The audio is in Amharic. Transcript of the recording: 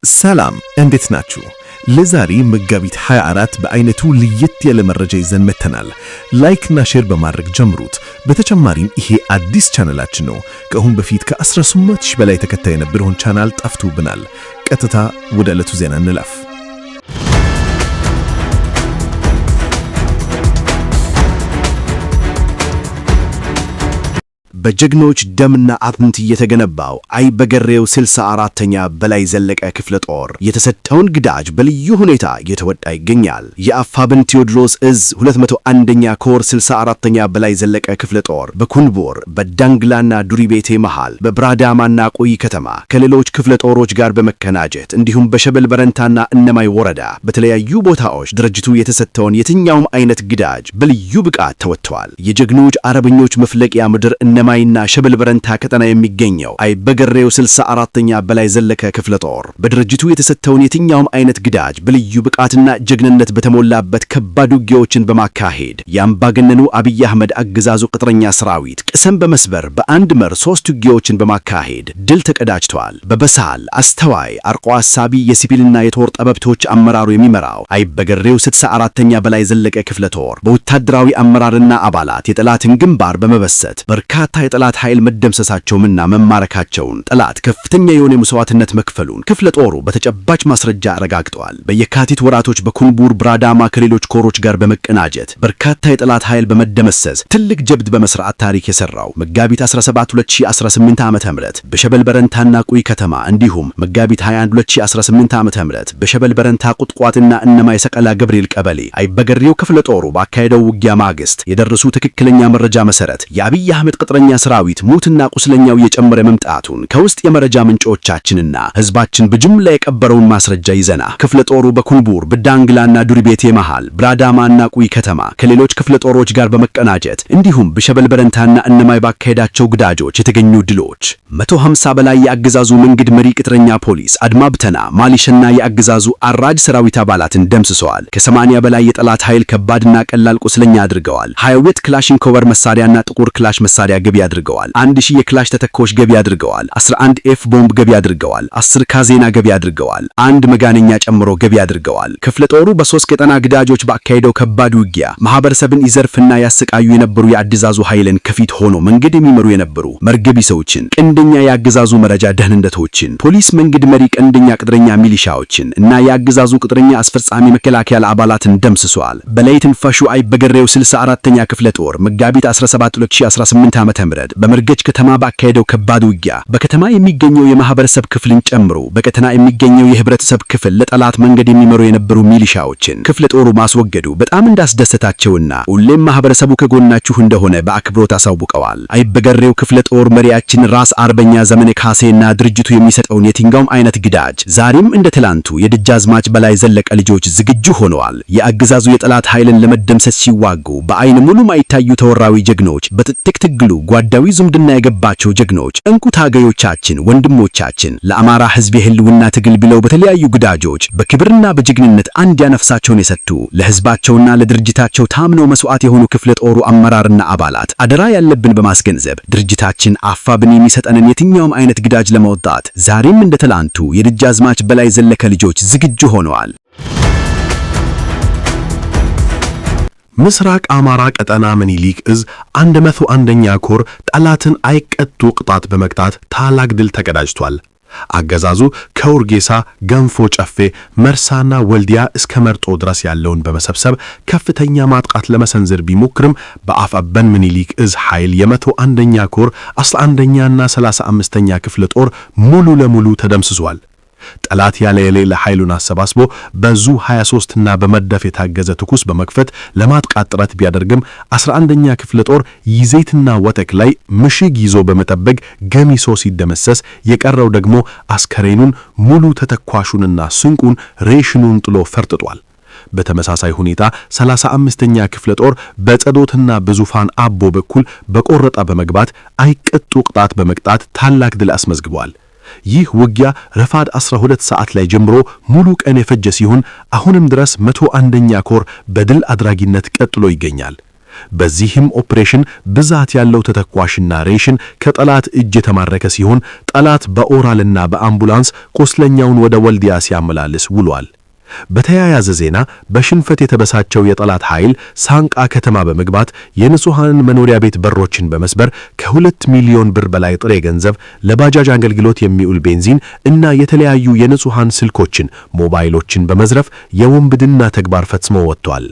ሰላም፣ እንዴት ናችሁ? ለዛሬ መጋቢት 24 በአይነቱ ለየት ያለ መረጃ ይዘን መጥተናል። Like እና share በማድረግ ጀምሩት። በተጨማሪም ይሄ አዲስ ቻናላችን ነው። ከአሁን በፊት ከ18,000 በላይ ተከታይ የነበረውን ቻናል ጠፍቶብናል። ቀጥታ ወደ ዕለቱ ዜና እንለፍ። በጀግኖች ደምና አጥንት የተገነባው አይበገሬው 64ኛ በላይ ዘለቀ ክፍለ ጦር የተሰጠውን ግዳጅ በልዩ ሁኔታ እየተወጣ ይገኛል። የአፋብን ቴዎድሮስ እዝ 201ኛ ኮር 64ኛ በላይ ዘለቀ ክፍለ ጦር በኩንቡር፣ በዳንግላና ዱሪቤቴ መሃል፣ በብራዳማና ቆይ ከተማ ከሌሎች ክፍለ ጦሮች ጋር በመቀናጀት፣ እንዲሁም በሸበል በረንታና እነማይ ወረዳ በተለያዩ ቦታዎች ድርጅቱ የተሰጠውን የትኛውም አይነት ግዳጅ በልዩ ብቃት ተወጥተዋል። የጀግኖች አርበኞች መፍለቂያ ምድር እነማይና ሸበል በረንታ ቀጠና የሚገኘው አይበገሬው 64ኛ በላይ ዘለቀ ክፍለ ጦር በድርጅቱ የተሰጠውን የትኛውም አይነት ግዳጅ በልዩ ብቃትና ጀግንነት በተሞላበት ከባድ ውጊያዎችን በማካሄድ የአምባገነኑ አብይ አህመድ አገዛዙ ቅጥረኛ ሰራዊት ቅስም በመስበር በአንድ መር ሶስት ውጊያዎችን በማካሄድ ድል ተቀዳጅተዋል። በበሳል፣ አስተዋይ፣ አርቆ አሳቢ የሲቪልና የጦር ጠበብቶች አመራሩ የሚመራው አይበገሬው 64ኛ በላይ ዘለቀ ክፍለ ጦር በወታደራዊ አመራርና አባላት የጠላትን ግንባር በመበሰት በርካታ የጠላት ኃይል መደምሰሳቸውንና መማረካቸውን፣ ጠላት ከፍተኛ የሆነ መስዋዕትነት መክፈሉን ክፍለ ጦሩ በተጨባጭ ማስረጃ አረጋግጠዋል። በየካቲት ወራቶች በኩንቡር ብራዳማ ከሌሎች ኮሮች ጋር በመቀናጀት በርካታ የጠላት ኃይል በመደመሰስ ትልቅ ጀብድ በመስራት ታሪክ የሰራው፣ መጋቢት 17 2018 ዓ.ም በሸበል በረንታና ቁይ ከተማ፣ እንዲሁም መጋቢት 21 2018 ዓ.ም በሸበል በረንታ ቁጥቋጥና እነማይ ሰቀላ ገብርኤል ቀበሌ አይበገሬው ክፍለ ጦሩ ባካሄደው ውጊያ ማግስት የደረሱ ትክክለኛ መረጃ መሰረት የአብይ አህመድ ቅጥረኛ ሰራዊት ሙትና ቁስለኛው እየጨመረ መምጣቱን ከውስጥ የመረጃ ምንጮቻችንና ህዝባችን በጅምላ የቀበረውን ማስረጃ ይዘና ክፍለ ጦሩ በኩንቡር፣ በዳንግላና ዱሪቤቴ መሃል፣ ብራዳማና ቁይ ከተማ ከሌሎች ክፍለ ጦሮች ጋር በመቀናጀት፣ እንዲሁም በሸበል በረንታና እነማይ ባካሄዳቸው ግዳጆች የተገኙ ድሎች 150 በላይ የአገዛዙ መንገድ መሪ ቅጥረኛ ፖሊስ፣ አድማ ብተና፣ ማሊሽና የአገዛዙ አራጅ ሰራዊት አባላትን ደምስሰዋል። ከ80 በላይ የጠላት ኃይል ከባድና ቀላል ቁስለኛ አድርገዋል። 22 ክላሽንኮቭ መሳሪያና ጥቁር ክላሽ መሳሪያ ገቢ አድርገዋል። 1000 የክላሽ ተተኳሽ ገቢ አድርገዋል። 11 ኤፍ ቦምብ ገቢ አድርገዋል። 10 ካዜና ገቢ አድርገዋል። አንድ መጋነኛ ጨምሮ ገቢ አድርገዋል። ክፍለ ጦሩ በሶስት ቀጠና ግዳጆች ባካሄደው ከባድ ውጊያ ማህበረሰብን ይዘርፍና ያሰቃዩ የነበሩ የአገዛዙ ኃይልን ከፊት ሆኖ መንገድ የሚመሩ የነበሩ መርገቢሶችን፣ ቀንደኛ የአገዛዙ መረጃ ደህንነቶችን፣ ፖሊስ መንገድ መሪ ቀንደኛ ቅጥረኛ ሚሊሻዎችን እና የአገዛዙ ቅጥረኛ አስፈጻሚ መከላከያ አባላትን ደምስሷል። በላይ ትንፋሹ አይበገሬው 64ኛ ክፍለ ጦር መጋቢት 17 2018 ዓ.ም በመርገጭ ከተማ ባካሄደው ከባድ ውጊያ በከተማ የሚገኘው የማህበረሰብ ክፍልን ጨምሮ በቀጠና የሚገኘው የህብረተሰብ ክፍል ለጠላት መንገድ የሚመሩ የነበሩ ሚሊሻዎችን ክፍለ ጦሩ ማስወገዱ በጣም እንዳስደሰታቸውና ሁሌም ማህበረሰቡ ከጎናችሁ እንደሆነ በአክብሮት አሳውቀዋል። አይበገሬው ክፍለ ጦር መሪያችን ራስ አርበኛ ዘመነ ካሴና ድርጅቱ የሚሰጠውን የትኛውም አይነት ግዳጅ ዛሬም እንደ ትላንቱ የደጃዝማች በላይ ዘለቀ ልጆች ዝግጁ ሆነዋል። የአገዛዙ የጠላት ኃይልን ለመደምሰስ ሲዋጉ በአይን ሙሉ ማይታዩ ተወራዊ ጀግኖች፣ በትጥቅ ትግሉ ጓዳዊ ዝምድና የገባቸው ጀግኖች፣ እንቁ ታጋዮቻችን፣ ወንድሞቻችን ለአማራ ሕዝብ የህልውና ትግል ብለው በተለያዩ ግዳጆች በክብርና በጀግንነት አንድ ያነፍሳቸውን የሰጡ፣ ለህዝባቸውና ለድርጅታቸው ታምነው መስዋዕት የሆኑ ክፍለ ጦሩ አመራርና አባላት አደራ ያለብን በማስገንዘብ ድርጅታችን አፋብን የሚሰጠንን የትኛውም አይነት ግዳጅ ለመውጣት ዛሬም እንደ ትላንቱ የደጃዝማች በላይ ዘለቀ ልጆች ዝግጁ ሆነዋል። ምስራቅ አማራ ቀጠና ምኒልክ እዝ 101ኛ ኮር ጠላትን አይቀጡ ቅጣት በመቅጣት ታላቅ ድል ተቀዳጅቷል። አገዛዙ ከውርጌሳ፣ ገንፎ ጨፌ፣ መርሳና ወልዲያ እስከ መርጦ ድረስ ያለውን በመሰብሰብ ከፍተኛ ማጥቃት ለመሰንዘር ቢሞክርም በአፋበን ምኒልክ እዝ ኃይል የ101ኛ ኮር 11ኛና 35ኛ ክፍለ ጦር ሙሉ ለሙሉ ተደምስሷል። ጠላት ያለ የሌለ ኃይሉን አሰባስቦ በዙ 23 እና በመድፍ የታገዘ ተኩስ በመክፈት ለማጥቃት ጥረት ቢያደርግም 11ኛ ክፍለ ጦር ይዜትና ወተክ ላይ ምሽግ ይዞ በመጠበቅ ገሚሶ ሲደመሰስ፣ የቀረው ደግሞ አስከሬኑን፣ ሙሉ ተተኳሹንና ስንቁን ሬሽኑን ጥሎ ፈርጥጧል። በተመሳሳይ ሁኔታ 35ኛ ክፍለ ጦር በጸዶትና በዙፋን አቦ በኩል በቆረጣ በመግባት አይቀጡ ቅጣት በመቅጣት ታላቅ ድል አስመዝግቧል። ይህ ውጊያ ረፋድ 12 ሰዓት ላይ ጀምሮ ሙሉ ቀን የፈጀ ሲሆን አሁንም ድረስ 101ኛ ኮር በድል አድራጊነት ቀጥሎ ይገኛል። በዚህም ኦፕሬሽን ብዛት ያለው ተተኳሽና ሬሽን ከጠላት እጅ የተማረከ ሲሆን፣ ጠላት በኦራልና በአምቡላንስ ቁስለኛውን ወደ ወልዲያ ሲያመላልስ ውሏል። በተያያዘ ዜና በሽንፈት የተበሳጨው የጠላት ኃይል ሳንቃ ከተማ በመግባት የንጹሐንን መኖሪያ ቤት በሮችን በመስበር ከ2 ሚሊዮን ብር በላይ ጥሬ ገንዘብ፣ ለባጃጅ አገልግሎት የሚውል ቤንዚን እና የተለያዩ የንጹሐን ስልኮችን፣ ሞባይሎችን በመዝረፍ የውንብድና ተግባር ፈጽሞ ወጥቷል።